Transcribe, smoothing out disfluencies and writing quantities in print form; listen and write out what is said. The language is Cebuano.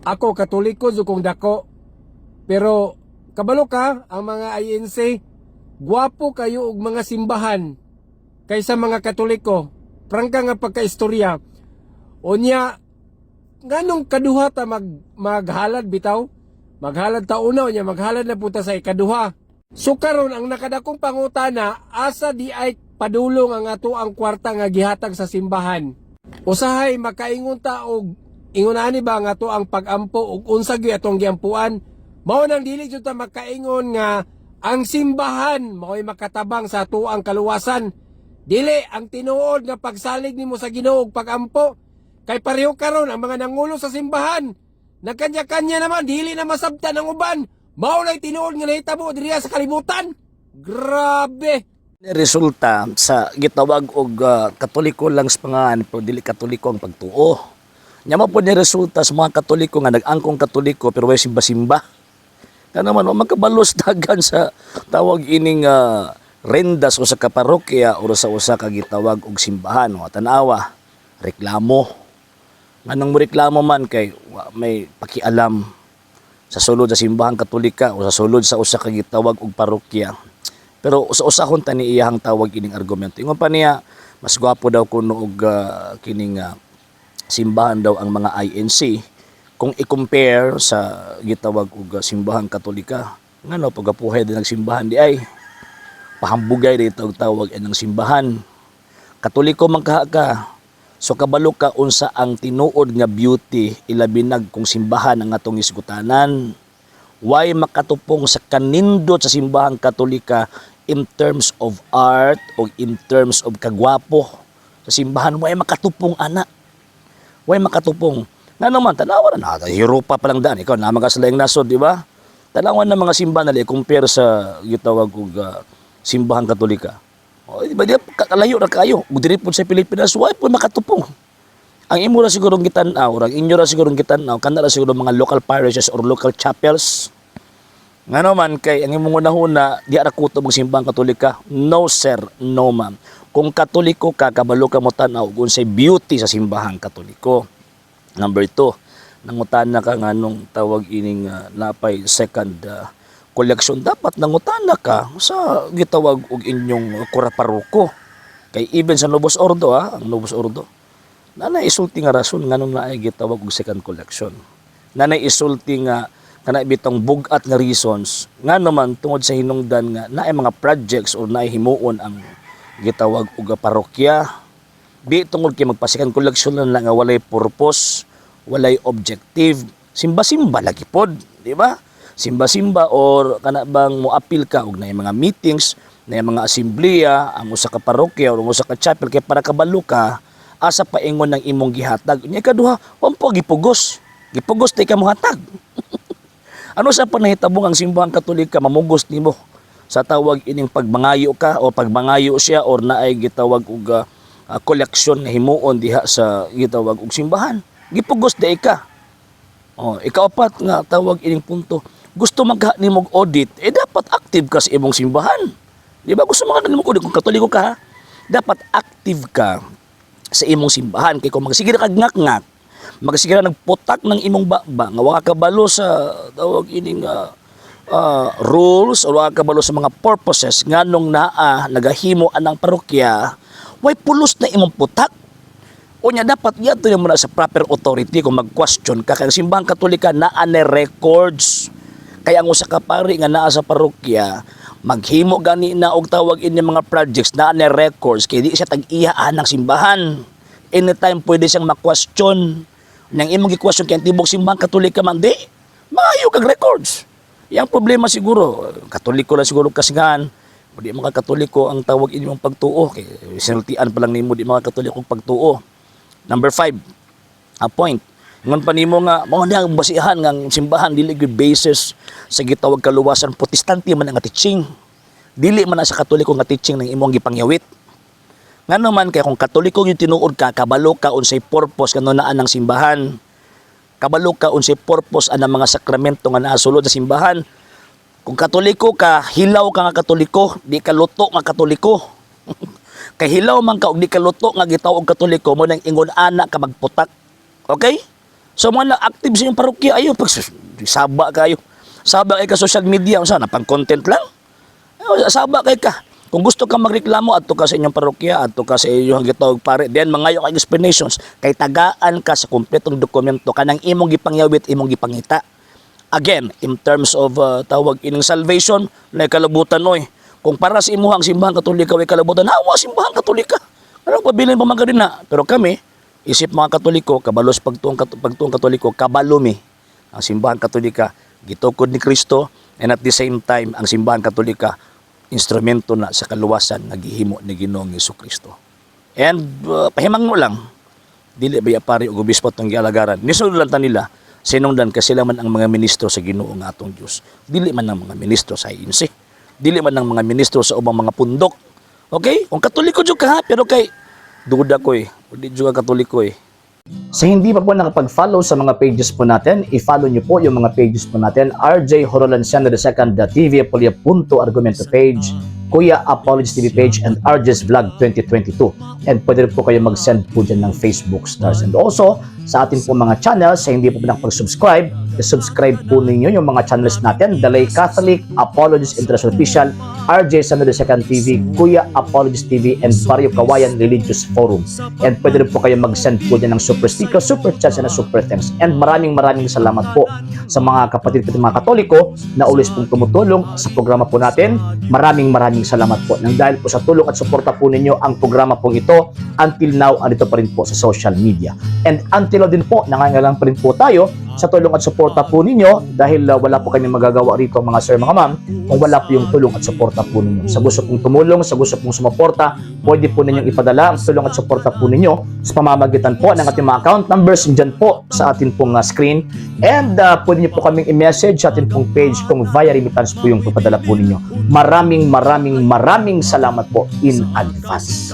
Ako, Katoliko jud kong dako. Pero kabalo ka, ang mga INC, gwapo kayo og mga simbahan kaysa mga Katoliko. Prangka nga pagkaistorya. Unya, nganong kaduha ta maghalad bitaw? Maghalad ta una, unya maghalad na puta sa ikaduha. So karon, ang nakadakong pangutana, asa di ay padulong ang ato ang kwarta nga gihatag sa simbahan? Usahay makaingon ta og ingon ani ba nga ato ang pagampo ug unsa gyud atong giampuan? Mao nang dili jud ta makaingon nga ang simbahan mao'y makatabang sa ato ang kaluwasan. Dili ang tinuod nga pagsalig nimo sa Ginoo ug pagampo, kay pareho karon ang mga nangulo sa simbahan. Nagkanya-kanya naman, dili na masabtan ang uban. Mao na'y tinuod nga nahitabo diriya sa kalibutan. Grabe. Resulta sa gitawag og Katoliko lang sa pangalan pero dili Katoliko ang pagtuo. Nya mao pod ni resulta sa mga Katoliko nga nag-angkong Katoliko pero way simba-simba. Kana man wa magkabalos dagan sa tawag ining rendas o sa kaparokya o sa usa ka gitawag og simbahan. O tan-awa, reklamo. Nganong mo reklamo man kay wa may pakialam sa sulod sa Simbahang Katolika o sa sulod sa usa ka gitawag og parokya. Pero usa-usahon ta ni iyahang tawag ining argumento. Ingon pa niya, mas gwapo daw kuno og kining simbahan daw ang mga INC kung i-compare sa gitawag og Simbahang Katolika. Ngano pagapuhay din ang simbahan di ay pahambugay dito og tawag ng simbahan. Katoliko man kaha ka. So kabalo ka unsa ang tinuod nga beauty, ilabi nag kung simbahan ang atong isgutanan. Why makatupong sa kanindot sa Simbahang Katolika in terms of art o in terms of kagwapo sa simbahan, why makatupong ana? Why makatupong? Nga naman, tanawa na, na Europa pa lang daan. Ikaw, naman ka sa laing nasod, di ba? Tanawa na mga simbahan na compare sa gitawag og Simbahang Katolika. O, di ba, di ba, kalayo ra kayo. Ug diri pod sa Pilipinas, why po makatupong? Ang imo ra siguro gitan-aw, or ang inyo ra siguro gitan-aw, kana ra siguro mga local parishes or local chapels. Ngano man kay ang imong hunahuna, di ra kutob ang Simbahang Katolika. No sir, no ma'am. Kung Katoliko ka, kabalo ka mo tan-aw kung unsay beauty sa Simbahang Katoliko. Number 2, nangutana ka nganong tawag ining napay second collection. Dapat nangutana ka sa gitawag og inyong kura paroko. Kay even sa Novus Ordo, ha, ang Novus Ordo, nanay isulti nga rason nganong naay gitawag og second collection. Nanay isulti nga kana bitong bug-at nga reasons, ngano man tungod sa hinungdan nga naay mga projects or naay himuon ang gitawag og parokya. Di tungod kay magpa-second collection lang nga walay purpose, walay objective, simba-simba lagi pod, di ba? Simba-simba or kana bang moapil ka og naay mga meetings, naay mga asembleya ang usa ka parokya or ang usa ka chapel kay para kabalo ka asa paingon ng imong gihatag. Nya ikaduha, wa po gipugos. Gipugos tay ka mohatag. Ano sa panahitabong ang Simbahang Katolika mamugos nimo sa tawag ining pagmangayo ka o pagmangayo siya or naay gitawag og koleksyon nga himuon diha sa gitawag og simbahan? Gipugos di ka. Oh, ikaapat nga tawag ining punto. Gusto man ka nimo og audit, eh dapat active ka sa imong simbahan. Di ba? Gusto man ka nimo og audit kung Katoliko ka, ha? Dapat active ka sa imong simbahan kay kung magsige ra kag ngak-ngak, magsige ra nagputak ng imong baba nga wa ka kabalo sa tawag ining rules or wa ka kabalo sa mga purposes nganong naa nagahimo anang parokya, way pulos na imong putak. Unya dapat yadto mo na sa proper authority kung mag-question ka, kay ang Simbahang Katolika naa na records. Kaya ang usa ka pari nga naa sa parokya maghimo gani na og tawag ini mga projects, naa na records kay di siya tag-iya ng simbahan. Anytime pwede siyang ma-question. Nang imong gi-question kay ang tibok Simbahang Katolika man di maayo kag records. Yang problema siguro, Katoliko lang siguro kasingan, di mga Katoliko ang tawag inyong pagtuo. Kay sinultian pa lang nimo, di mga Katoliko ang pagtuo. Number 5, a point. Ngon pa nimo nga mao na ang basihan nga ang simbahan dili gyud basis sa gitawag kaluwasan, Protestante man ang teaching. Dili man na sa Katoliko nga teaching ng imong gipangyawit. Ngano man kay kung Katoliko yung tinuod ka, kabalo ka unsay purpose kano naa ng simbahan. Kabalo ka unsay purpose anang mga sakramento nga naa sulod sa simbahan. Kung Katoliko ka, hilaw ka nga Katoliko, di ka luto nga Katoliko. Kay hilaw man ka og di ka luto nga gitawag Katoliko, mo nang ingon ana ka magputak. Okay? So mga na active sa inyong parokya ayo pag saba kayo. Saba kay ka social media unsa na pang content lang. Ay, saba kay ka. Kung gusto ka magreklamo, adto ka sa inyong parokya, adto ka sa inyong gitawag pare, then mangayo ka explanations kay tagaan ka sa kumpletong dokumento kanang imong gipangyawit, imong gipangita. Again, in terms of tawag ining salvation, na kalabutan oy. Kung para sa imuhang Simbahan Katolika way kalabutan, hawa Simbahan Katolika. Ano pabilin pa man ka din na? Pero kami, isip mga Katoliko, kabalos pagtuong Katoliko, kabalo mi ang Simbahan Katolika gitukod ni Kristo, and at the same time ang Simbahan Katolika instrumento na sa kaluwasan nga gihimo ni Ginoong Kristo. And pahimangno lang, dili ba pari ug obispo atong gialagaran? Nisulod lang ta nila sinungdan kasi sila man ang mga ministro sa Ginoo nga atong Dios. Dili man ang mga ministro sa INC. Dili man ang mga ministro sa ubang mga pundok. Okay? Kung Katoliko jud ka ha, pero kay duda ko eh. Di jud ka Katoliko eh. Sa hindi pa po nakapag-follow sa mga pages po natin, i-follow nyo po yung mga pages po natin. RJ Horolanciano II, TV Apolia Punto Argumento page, Kuya Apologies TV page, and RJ's Vlog 2022. And pwede rin po kayo mag-send po dyan ng Facebook stars. And also, sa atin po mga channels, sa hindi po nakapag-subscribe, i-subscribe po ninyo yung mga channels natin. Dalay Catholic, Apologies International Official, RJ Samuel II TV, Kuya Apologies TV, and Barrio Kawayan Religious Forum. And pwede rin po kayo mag-send po dyan ng super sticker, super chats, and super thanks. And maraming maraming salamat po sa mga kapatid ko mga Katoliko na always pong tumutulong sa programa po natin. Maraming maraming salamat po. Nang dahil po sa tulong at suporta po ninyo, ang programa pong ito until now andito pa rin po sa social media. And until now din po, nangangailangan pa rin po tayo sa tulong at suporta po ninyo dahil wala po kami magagawa rito, mga sir, mga ma'am, kung wala po yung tulong at suporta po ninyo. Sa gusto pong tumulong, sa gusto pong sumuporta, pwede po ninyong ipadala ang tulong at suporta po ninyo sa pamamagitan po ng ating mga account numbers dyan po sa atin pong screen. And pwede niyo po kaming i-message sa atin pong page kung via remittance po yung papadala po ninyo. Maraming maraming maraming salamat po in advance.